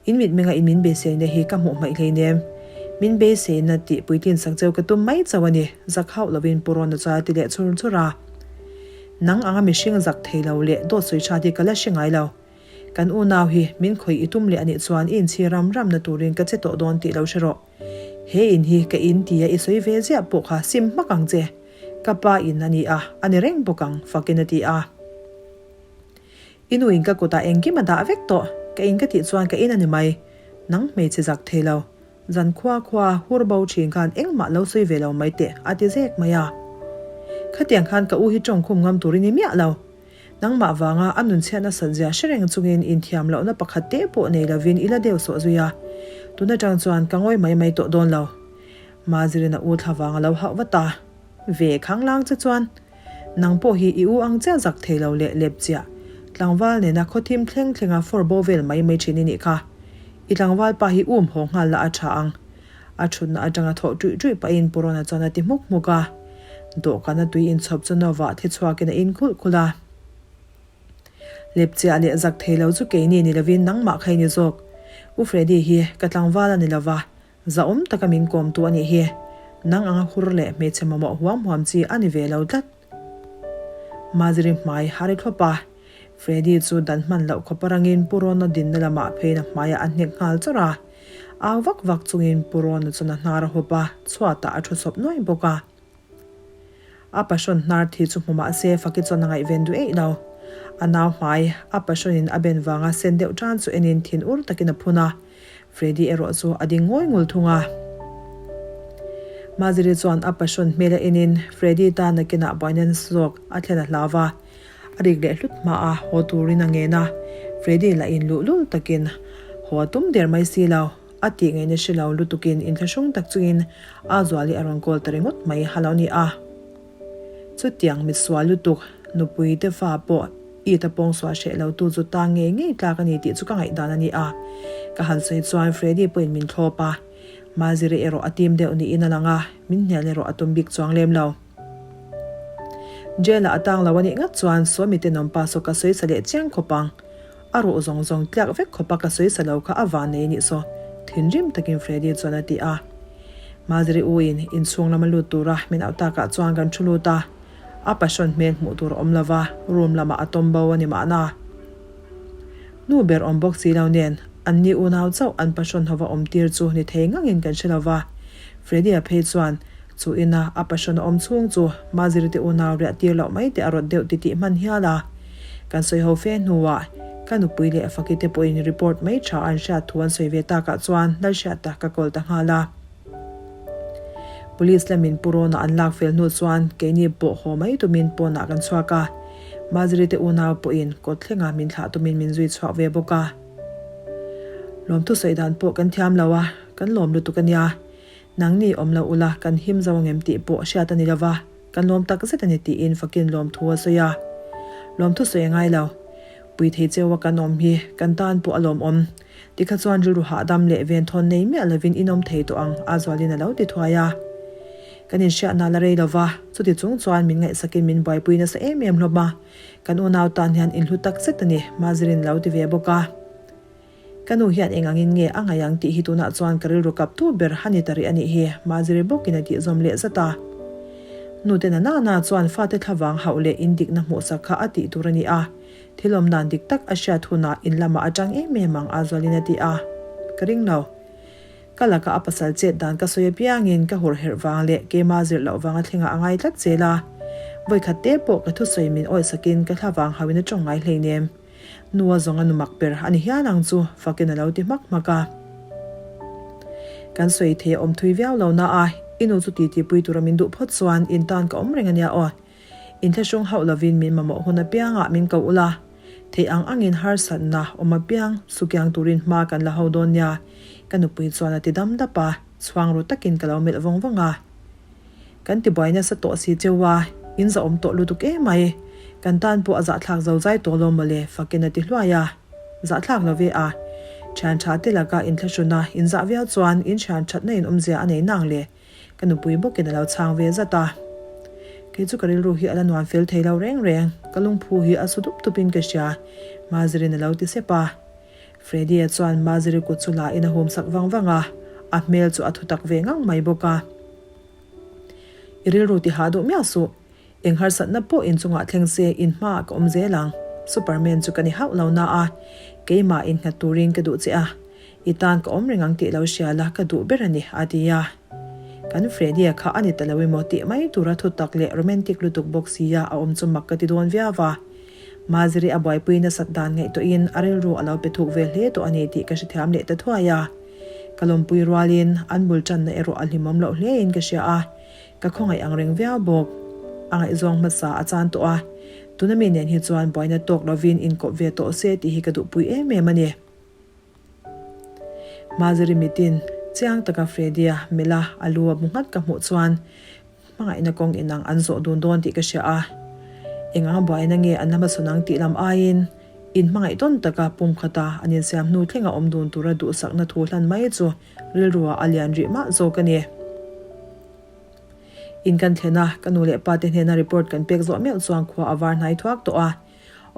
In mitmenga in min beiseina hi ka hmuh hmaih hleinem. Min beiseina tih puitlin sak cheu ka tum mai chauh a ni, zak hauh lovin Pu Rawna chuan a ti leh chhur chhur a. Nang anga mihring zak thei lo leh dawt sawi that hi ka la hre ngai lo. Kan unau hi min khawih i tum leh a nih chuan i inchhir ram ramna turin ka che tawh dawn tih lo hre rawh. He in hi ka in tia i sawi ve ziah pawh kha sim hmak ang che. Ka pa in a ni a, a ni reng bawk ang, fakin a ti a. I nu in ka kutah engkim a dah vek tawh, ka in ka tih chuan ka in a ni mai. Nang hmeichhe zak thei lo. Zan khua khua hur bo thin khan engmah lo sawi ve lo mai teh, a ti zek mai a. Khatiang khan ka u hi tawngkhum ngam tur i ni miah lo. Nangmah vanga a nunchhiat nasat zia hre reng chungin inthiam lohna pakhat te pawh nei lovin i la deuh sawh zui a. Tun atang chuan ka ngawi mai mai tawh dawn lo. Mazirin a u thla vang a lo hauh vat a. Ve khanglang che chuan nang pawh hi i u ang chiah zak thei lo leh lep chiah. Tlangval nena khawthim thleng thlenga fawr bo vel mai mai thin i nih kha. I tlangval pa hi um haw nghal la a tha ang. A thutna atanga thawh ṭuih ṭuih pahin Purona chuan a ti hmuk hmuk a. Dawhkana tui inchhawp chu Nova thi chhuakin a in khulh khulh a. Lepchiah leh zak thei lo chu keini ni lovin nangmah kha i ni zawk. U Freddy hi ka tlangval a ni lova, zahawm taka min kawmtu a nih hi. Nang anga hur leh hmeichhe mamawh huam huam chi a ni ve lo tlat. Maziri hmai a ri thlawp a, Freddy chu dan hman loh khawp arangin Pu Rawna dinna lamah pheiin a hmaiah a hnek nghal chawrh a. Au vak vak chungin Pu Rawna chuan a hnar a hup a, chhuatah a thu sawp nuai bawk a. A pahrawn hnar thi chu hmu mah se Faki chuan a ngaihven duh eih lo. A nau hmai, a pahrawnin a ben vanga sen deuh tan chu enin thin ur takin a phun a. Freddy erawh chu a ding ngawi ngul thung a. Maziri chuan a pahrawn hmel a enin Freddy tan nakinah buaina nasa zawk a thlen a hlau va. A rik leh hlut hma a, haw turin a ngen a. Freddy lah in luhlul takin haw a tum der mai si lo. A tih ngaihna hre lo lutukin inthlahrung tak chungin a Zuali a rawn call ta ringawt mai ha lo ni a. Chutiang misual lutuk nupui te fa pawh it a pawngsuah hreh lo tu chu ta ngei ngei tlak a ni tih chu ka ngaihdan a ni a. Ka han sawi chuan Freddy pawhin min thlawp a, Maziri erawh a tim deuh niin a lang a, min hnial erawh a tum bik chuang lem lo. Jail ah a tang lo a nih ngat chuan Sawmi tenawmpa saw ka sawi sa leh chiang khawp ang. A ruh zawng zawng tliak vek khawp a ka sawi sa lo kha a van nei nih saw thinrim takin Freddy chuan a ti a. Maziri u in inchhung lama lut tura min auh takah chuan kan thu lut a, a pahrawn hmel hmuh tur a awm lova room lamah a tawm bo a ni mahna. Nu ber awm bawk si lo nen an ni unau chauh an pahrawn hova awm tir chu ni thei ngangin kan hre lova. Freddy-a phei chuan chu ina a pahrawn a awm chhung chu Maziri te unau riah tir loh mai te a rawt deuh titih hman hial a. Kan sawi ho fe hnuah ka nupui leh Faki te pawhin report mai tha an hriat thu an sawi ve takah chuan Lalhriata ka call ta nghal a. Police lamin Pu Rawna an lak fel hnu chuan keini pawh haw mai tumin pawnah kan chhuak a. Maziri te unau pawhin kawt thlenga min thlah tumin min zui chhuak ve bawk a. Lawmthu sawi dan pawh kan thiam lo a, kan lawm lutuk a nia. Nangni awm lo ula kan him zo angem tih pawh hriat a ni lo va. Kan lawm tak zet a ni tiin fakin lawmthu a sawi a. Lawmthu sawi a ngai lo. Pui thei cheu a kan awm hi kan tan pawh a lawmawm. Tikha chuan rilru hahdam leh venthawn nei miah lovin in awm thei tawh ang a zualin a lo ti thuai a. Kan inhriatna la rei lova, chuti chung chuan min ngaihsakin min buaipui nasa em em hlawm a. Kan unau tan hian inhlu tak zet a ni, Mazirin lo ti ve bawk a. Ka nu hian eng angin nge a ngaih ang tih hi tunah chuan ka rilru kap tu ber a ni ta rih a nih hi, Maziri bawkin a tih zawm leh zat a. Nute na nana chuan fate thlavang hauh leh indikna hmuhsak kha a tih tur a ni a, thil awm dan dik tak a hriat hunah in lamah a tang em em ang a zualin a ti a, ka ring lo. Ka laka a pasal chet dan ka sawi apiangin ka hurherh vang leh keima zirh loh vanga thlengah a ngai tlat zel a, vawikhat te pawh ka thusawi min awisakin ka thlavang hauhin a tawng ngai hleinem. Nu a zawng a nu mak ber a ni hial ang chu, fakin a lo ti hmak hmak a. Kan sawi thei a awm thui viau lo na a, i nu chu titi pui tura min duh phawt chuan in tan ka awm reng a nia aw. Inthlahrung hauh lovin min mamawh hun apiangah min ko ula, theih ang angin harsatna awm apiang sukiang turin hma kan la ho dawn nia, ka nupui chuan a ti dam dap a, chhuang ru takin ka lo melh vawng vawng a. Kan ti buai nasa tawh si cheu a, in zahawm tawh lutuk em mai. Kan tan pawh a zahthlak zo zai tawh lo mawle, Fakin a ti hluai a. Zahthlak lo ve a. Thian tha te laka inthlahruna inzah viau chuan in thian thatna in awmzia a nei nang le? Ka nupui bawkin a lo chhang ve zat a. Kei chu ka rilru hi a la nuam fel thei lo reng reng, ka lungphu hi a su dup dupin ka hria, Maziri'n a lo ti sep a. Freddy-a chuan Maziri kut chu la in a hum sak vang vang a, a hmel chu a thutak ve ngang mai bawk a. I rilru ti hah duh miah suh, Eng harsatna pawh inchungah thleng se in hmaah ka awm zel ang. Superman chu ka ni hauh lo na a, keimah innghat turin ka duh che a, i tan ka awm reng ang tih lo hria la ka duh ber a ni, a ti a. Kan Freddy-a kha a ni ta lo emaw tih mai tura thutak leh romantic lutuk bawk sia a awm chu mak ka ti dawn viau va. Maziri a buaipui nasat dan ngaihtuahin a rilru a lo pe thuk ve hle tawh a ni tih ka hrethiam leh ta thuai a. Ka lawmpui rualin an bul tanna erawh a hlimawm loh hlein ka hria a. Ka khawngaih ang reng viau bawk. A ngaihzawng hmasa a chan tawh a, tuna mi nen hi chuan buaina tawk lovin inkawp ve tawh se tih hi ka duhpui em em a ni. Maziri mitin chiang taka Freddy-a melh a a lu a bu nghat ka hmuh chuan hmangaihna kawng inang an zawh dun dawn tih ka hria a. Eng anga buaina nge an la hmasawn ang tih lam aiin inhmangaih tawn taka pumkhata an insiam hnu thlenga awm dun tura duhsakna thu hlan mai chu Rilruah a lian rih mah zawk a ni. In kan thlen a, ka nu leh pa te hnena report kan pek zawh meuh chuan khua a var hnai thuak tawh a.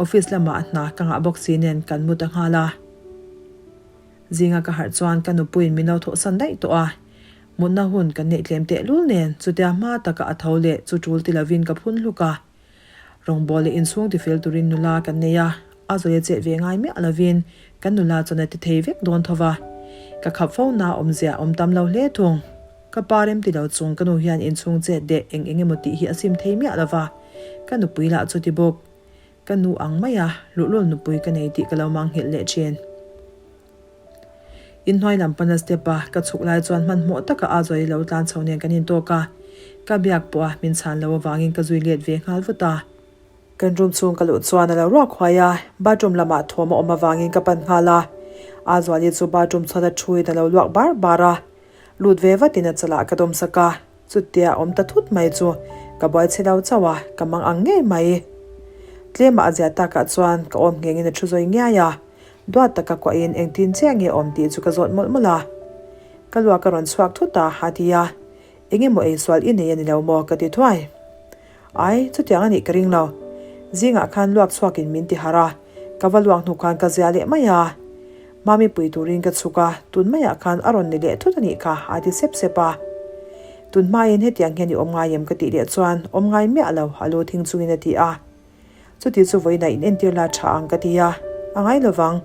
Office lamah hna ka ngah bawk si nen kan mu ta nghal a. Zinga ka harh chuan ka nupuiin min lo thawhsan daih tawh a. Mutna hun kan neih tlem tehlul nen chutia hma taka a tho leh chu tul ti lovin ka phun hluk a. Rawngbawl leh inchhung tifel turin nula kan nei a, a zawi a chet ve ngai miah lovin kan nula chuan a ti thei vek dawn tho va. Ka khap fo na awmzia a awm tam lo hle thung. Ka pa rem ti lo chung ka nu hian inchhung chet deh eng eng emaw tih hi a sim thei miah lo va, ka nupui lah chu ti bawk. Ka nu ang maia luhlul nupui ka nei tih ka lo manghilh leh thin. Inhnuai lam pana step a ka chhuk lai chuan hmanhmawh taka a zawi lo tlan chho nen kan intawk a, ka biak pawh a min chhan lo avangin ka zui let ve nghal vut a. Kan room chhung ka luh chuan a lo ruak huai a, bathroom lamah thawm a awm avangin ka pan nghal a, Azuali chu bathroom chhuat a thuin a lo luak bar bar a, lut ve vatin a chalah ka dawm sak a, chutia awm ta thut mai chu ka buai chhe lo chauh a, ka mang ang ngei mai. Tlemah a zia takah chuan ka awm nghengin a thu zawi ngiai a. Duat taka kuahin engtin chiah nge awm tih chu ka zawt mawlh mawlh a. Ka luak a rawn chhuak thut a, a ti a. Eng emaw eisual i nei a ni lo maw? ka ti thuai. Ai, chutiang a nih ka ring lo. Zingah khan luak chhuakin min ti harh a, ka va luak hnu khan ka zia leh mai a. Mami pui turin ka chhuk a, tun maiah khan a rawn ni leh thut a nih kha, a ti sep sep a. Tun hmain hetiang hian i awm ngai em ka tih leh chuan, awm ngai miah lo, a lu thing chungin a ti a. Chuti chu vawiinah in entir la tha ang ka ti a, a ngai lovang.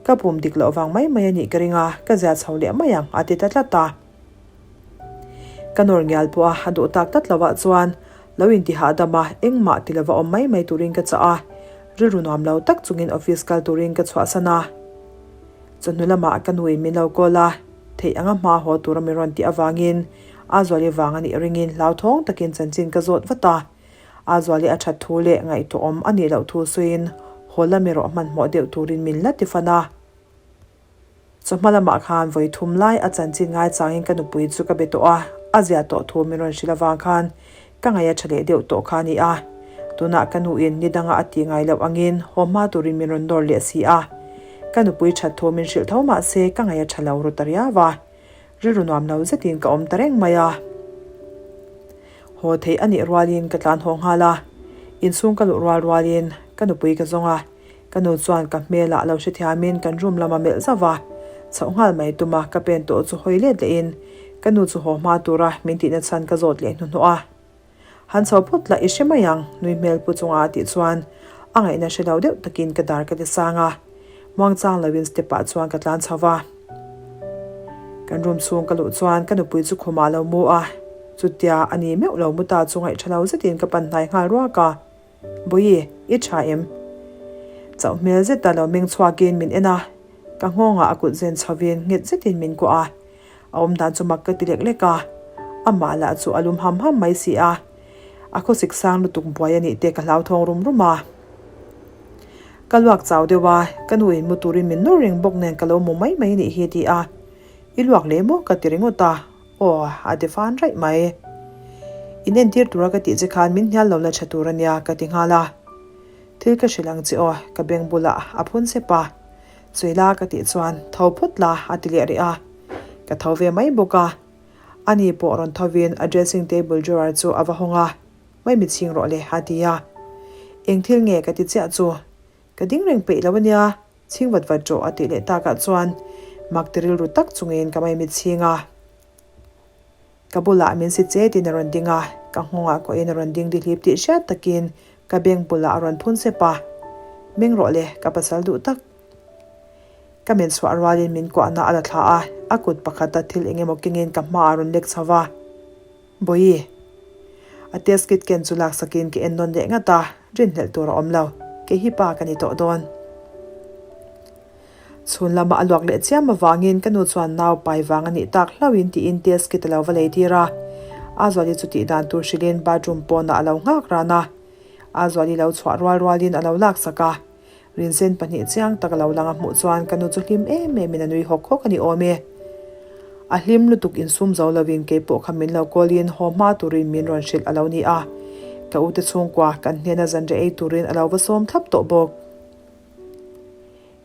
Ka pum dik loh vang mai mai a nih ka ring a, ka zia chho leh mai ang a ti ta tlat a. Ka nawr ngial pawh a, a duh tak tlat lovah chuan lo inti hahdam a, engmah ti lova awm mai mai turin ka chah a, rilru nuam lo tak chungin office kal turin ka chhuahsan a. Chawhnu lamah ka nuin min lo call a, theih anga hma haw tura min rawn tih avangin a zuali vang a nih ringin hlauthawng takin chanchin ka zawt vat a. A zuali a that thu leh ngaihtuahawm a nih loh thu sawiin haw lam erawh hmanhmawh deuh turin min la ti fan a. Chawhma lamah khan vawi thum lai a chanchin ngaichangin ka nupui chu ka be tawh a, a zia tawh thu min rawn hrilh avang khan ka ngaih a tha leh deuh tawh kha a ni a. Tunah ka nuin ni danga a tih ngai loh angin haw hma turin min rawn nawr leh si a. Ka nupui that thu min hrilh tho mah se ka ngaih a tha lo ru ta riau a. Rilru nuam lo zetin ka awm ta reng mai a. Haw theih a nih rualin ka tlan haw nghal a. Inchhung ka luh rual rualin ka nupui ka zawng a. Ka nu chuan ka hmelah lo hrethiamin kan room lama melh zauh a. Chhoh nghal mai tuma ka pen tawh chu hawi let lehin ka nu chu haw hma tura min tihna chhan ka zawt leh hnuhnawh a. Han chho phawt lah i hre mai ang, nui hmel pu chunga a tih chuan a ngaihna hre lo deuh takin ka dar ka ti sang a, muangchang loin step ah chuan ka tlan chho va. Kan room chhung ka luh chuan ka nupui chu khumah lo mu a, chutia a ni meuh lo mu ta chu ngaihṭha lo zetin ka pan hnai nghal ruak a, Bawihi, i ṭha em? Chauh hmel zeta lo meng chhuakin min en a, ka nghawngah a kut zen chhovin nghet zetin min kuah a, A awm dan chu mak ka ti lek lek a, amah lah chu a lum ham ham mai si a, a khawsik sang lutuk buai a nih te ka hlauthawng rum rum a. Ka luak chau deuh a, ka nu in mu turin min nawr reng bawk nen ka lo mu mai mai nih hi a ti a, I luak leh maw ka ti ringawt a, aw a ti fan raih mai. In entir tura ka tih che khan min hnial lo la tha tur a nia ka ti nghal a, thil ka hrilh ang che aw ka beng bulah a phun sep a. Sawi la ka tih chuan tho phawt la a ti leh rih a, ka tho ve mai bawk a. Ani pawh rawn thovin a dressing table drawer chu a va hawng a, Mai mi chhing rawh le a ti a. Eng thil nge ka ti chiah chu? Ka ding reng peih lo ania, chhing vat vat rawh a tih leh takah chuan mak ti rilru tak chungin ka mai mi chhing a. Ka bulah min si che tiin a rawn ding a, ka nghawngah kawhin a rawn ding dihlip tih hriat takin ka beng bulah a rawn phun sep a, Meng rawh le, ka pasal duh tak. Ka men chhuah rualin min kuahna a la thla a, a kut pakhata thil eng emaw kengin ka hmaah a rawn lek chho va. Bawihi. A test kit ken chu laksakin ka en nawn leh ngat a, rinhlelh tur a awm lo, kei hi pa ka ni tawh dawn. Chhun lama a luak leh chiam avangin ka nu chuan nau pai vang a nih tak hlauhin tiin test kit a lo va lei tir a. Azuali chu tih dan tur hrilhin bathroom pawnah a lo nghak ran a. Azuali lo chhuah rual rualin a lo laksak a. Rinsen pahnih chiang tak a lo lang a hmuh chuan ka nu chu hlim em emin a nui hawk hawk a ni awm e. A hlim lutuk insum zo lovin keipawh kha min lo kawlin haw hma turin min rawn hrilh a lo ni a. Ka ute chhungkua kan hnena zanriah ei turin a lo va sawm thlap tawh bawk.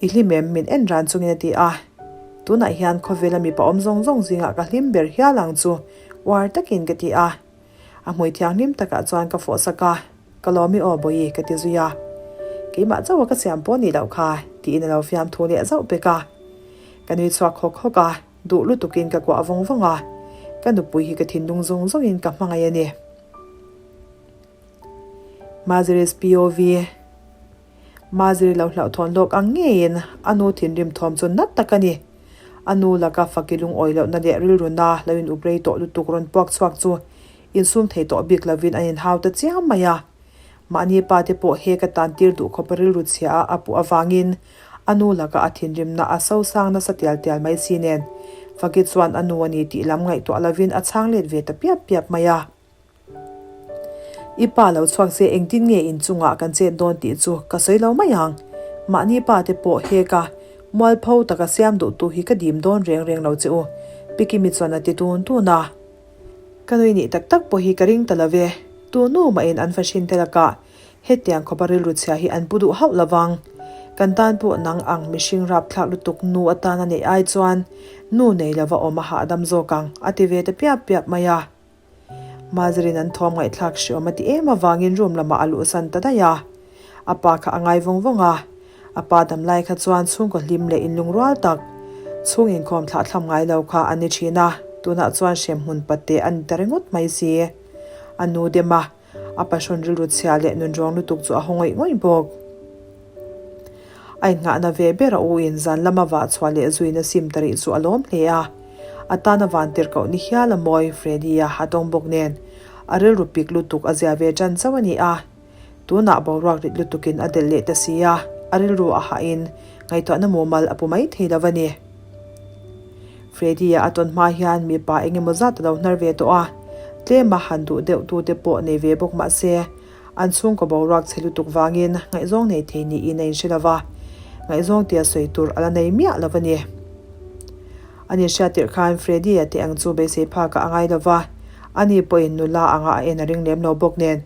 I hlim em? Min en ran chungin a ti a. Tunah hian khawvela mipa awm zawng zawng zingah ka hlim ber hial ang chu uar takin ka ti a. A hmui thianghlim takah chuan ka fawh sak a, Ka lawm i aw Bawihi ka ti zui a. Keimah chauha ka siam pawh nih loh kha tiin a lo fiamthu leh zauh pek a. Ka nui chhuak hawk hawk a, duh lutukin ka kuah vawng vawng a. Ka nupui hi ka thinlung zawng zawngin ka hmangaih a ni. Maziri's POV. Maziri lo hlauhthawn lawk ang ngeiin a nu thinrim thawm chu nat tak a ni. A nu laka faki lungawi lohna leh rilruna lo in up rei tawh lutuk rawn puak chhuak chu insum thei tawh bik lovin an inhau ta chiam mai a. Mahni pa te pawh he ka tan tir duh khawpa rilru chhia a a puh avangin a nu laka a thinrimna a sosang nasa tial tial mai si nen Faki chuan a nu a ni tih lam ngaihtuah lovin a chhang let ve ta piap piap mai a. I pa lo chhuak se engtin nge inchungah kan chet dawn tih chu ka sawi lo mai ang. Mahni pa te pawh heka mualpho taka siam duhtu hi ka dim dawn reng reng lo che u, Pi Kimi chuan a ti tun tun a. Ka nui nih tak tak pawh hi ka ring ta lo ve, tu nu mahin an fahrin te lakah hetiang khawpa rilru chhia hi an pu duh hauh lo vang. Kan tan pawh nang ang mihring rapthlak lutuk nu atana neih ai chuan nu nei lova awm a hahdam zawk ang, a ti ve ta piap piap mai a. Mazerin an thawm ngaihthlak hriawm a ti em avangin room lamah a luhsan ta daih a. A pa kha a ngai vawng vawng a. A pa dam lai kha chuan chhungkaw hlim leh inlungrual tak, chhung inkhawm thlahthlam ngai lo kha an ni thin a, tunah chuan hremhmun pate a ni ta ringawt mai si. A nu dem a. A pahrawn rilru chhia leh nunrawng lutuk chu a haw ngawih ngawih bawk. A innghahna ve ber a u in zan lama vah chhuah leh zuina sim ta rih chu a lawm hle a. A tana van tirhkoh ni hial a mawi Freddy-a a tawng bawk nen a rilru pik lutuk a zia ve tan chauh a ni a. Tunah boruak rit lutukin a delh leh ta si a, a rilru a hahin ngaihtuahna mumal a pu mai thei lo a ni. Freddy-a a tawn hma hian mipa eng emaw zat a lo hnar ve tawh a, tlema han duh deuh tute pawh nei ve bawk mah se, an chhungkaw boruak chhe lutuk vangin ngaihzawng nei thei niin a inhre lo va, ngaihzawng tia sawi tur a la nei miah lo a ni. An inhriat tirh khan Freddy-a te ang chu beisei phakah a ngai lo va, ani pawhin nula anga a en a ring lem lo bawk nen,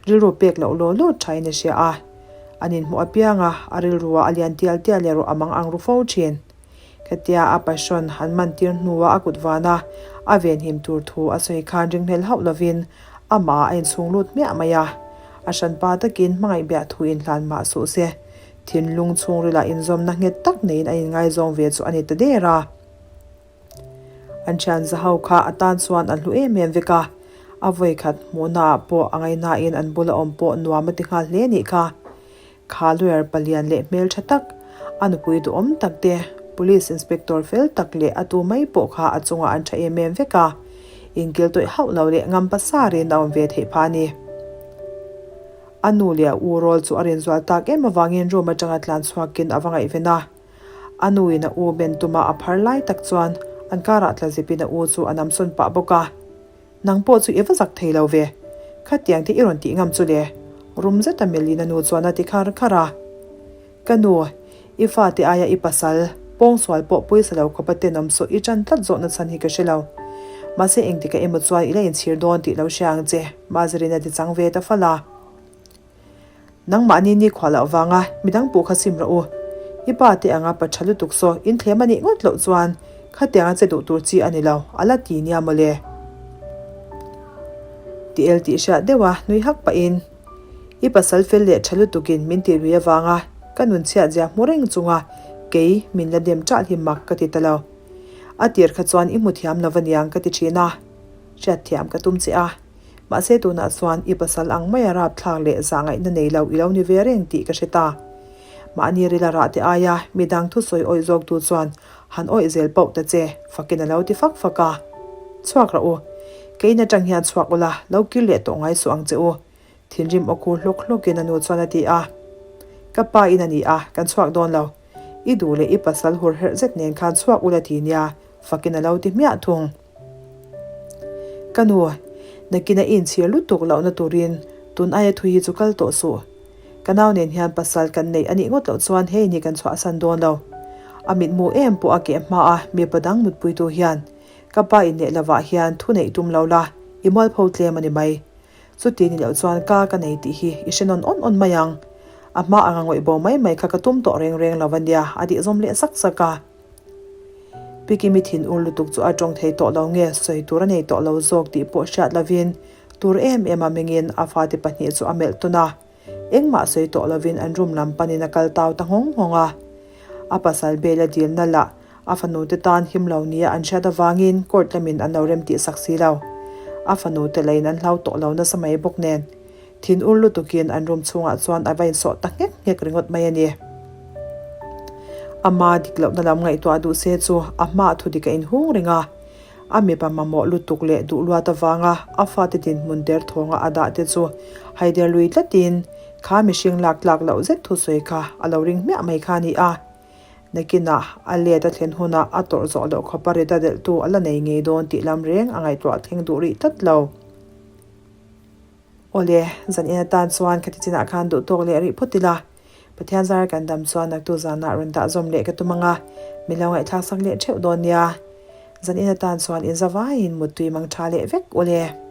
rilru pek loh law law thain a hria a. An inhmuh apianga a rilrua a lian tial tial erawh a mang ang ru fo thin. Khatia a passion han man tir hnua a kut vana a venhim tur thu a sawi khan ringhlel hauh lovin amah a inchhung lut hmiah mai a. A hranpa takin hmangaih biah thu inhlan mah suh se, thinlung chhungrilah inzawmna nghet tak neiin a inngaizawng ve chu a ni ta der a. An thian za ho kha a tan chuan a hlu em em vek a, a vawikhat hmuhnaah pawh a ngaihnain an bula awm pawh nuam a ti nghal hle nih kha. Kha lawyer palian leh hmeltha tak, a nupui duhawm tak te, Police Inspector fel tak leh a tu mai pawh kha a chungah an tha em em vek a, inkil tawih hauh lo leh ngam pasarin a awm ve theih phah a ni. A nu leh a u rawl chu a rinzual tak em avangin room atanga tlan chhuakin a va ngaihven a. A nu in a u ben tuma a phar lai tak chuan an karah tla zipin a u chu a namsawn pah bawk a. Nang pawh chu i va zak thei lo ve. Khatiang te i rawn tih ngam chu le. Rum zeta Melina nu chuan a ti khar khar a. Ka nu, i fate aia i pasal, pawngsual pawh pawisa lo khawpa tenawm saw i tan tlat zawhna chhan hi ka hre lo. Mahse engtikah emaw chuan i la inchhir dawn tih lo hria ang che, Mazarina ti chang ve ta fal a. Nangmahni nikhua loh vanga midang puh kha sim rawh u. I pa te anga pa tha lutuk saw in thlem a nih ngawt loh chuan khatianga che duh tur chi a ni lo, a la ti nia mawle. Ti el tih hriat deuh a nui hak pahin I pasal fel leh tha lutukin min tih lui avanga ka nun chhiat zia hmu reng chunga kei min la dem ṭah hi mak ka ti ta lo. A tir kha chuan i hmu thiam lo va niang ka ti ṭhin a, hriatthiam ka tum che a. Mahse tunah chuan i pasal ang maia rapthlak leh zahngaihna nei lo i lo ni ve reng tih ka hre ta. Mahni rila rah te aia midang thusawi awih zawktu chuan han awih zel pauh ta che, fakin a lo ti fak fak a. Chhuak rawh u. Kein atang hian chhuak ula, lo kir leh tawh ngai suh ang che u. Thinrim aw khur hlawk hlawkin a nu chuan a ti a. Ka pa in a ni a, kan chhuak dawn lo. I duh leh i pasal hur herh zet nen khan chhuak ula ti nia, fakin a lo ti hmiah thung. Ka nu, nakin a inchhir lutuk lohna turin tun aia thui hi chu kal tawh suh. Ka nau nen hian pasal kan neih a nih ngawt loh chuan hei ni kan chhuahsan dawn lo. A mitmu em pawh a keh hma a, mipa dang mutpuitu hian ka pa inneih lovah hian thu neih tum lo la, i mualpho tlem a ni mai. Chuti ni loh chuan ka ka nei tih hi i hre nawn awn awn mai ang. A hma anga ngawih bo mai mai kha ka tum tawh reng reng lo a nia, a dih zawm leh sak sak a. Pi Kimi thin ur lutuk chu a tawng thei tawh lo nge sawi tur a nei tawh lo zawk tih pawh hriat lovin tur em em a mengin a fate pahnih chu a melh tawn a. Engmah sawi tawh lovin an room lam panin a kal tau ta nghawng nghawng a. A pasal bail a dilna lah a fanu te tan him lo nia an hriat avangin court lamin an lo rem tih sak si lo. A fanu te lahin an hlau tawh lo nasa mai bawk nen. Thin ur lutukin an room chhungah chuan a va insawh ta nghek nghek ringawt mai a ni. Ama dik lohna lam ngaihtuah duh se chu a hmaah thu dik a inhung reng a. A mipa mamawh lutuk leh duh luat avanga a fate dinhmun derthawnga a dah te chu haider lui tlatin kha mihring lak tlak loh zet thusawi kha a lo ring hmiah mai kha a ni a. Nakinah a let a thlen hunah a tawrh zawh loh khawpa rit a delhtu a la nei ngei dawn tih lam reng a ngaihtuah thleng duh rih tlat lo. Awle, zan en atan chuan khati chinah khan duh tawk leh rih phawt ila. Pathian zar kan dam chuan naktu zanah rawn dah zawm leh ka tum ang a, min lo ngaihthlak sak leh theuh dawn nia. Zan en atan chuan inzavaiin muttui mang tha leh vek ule.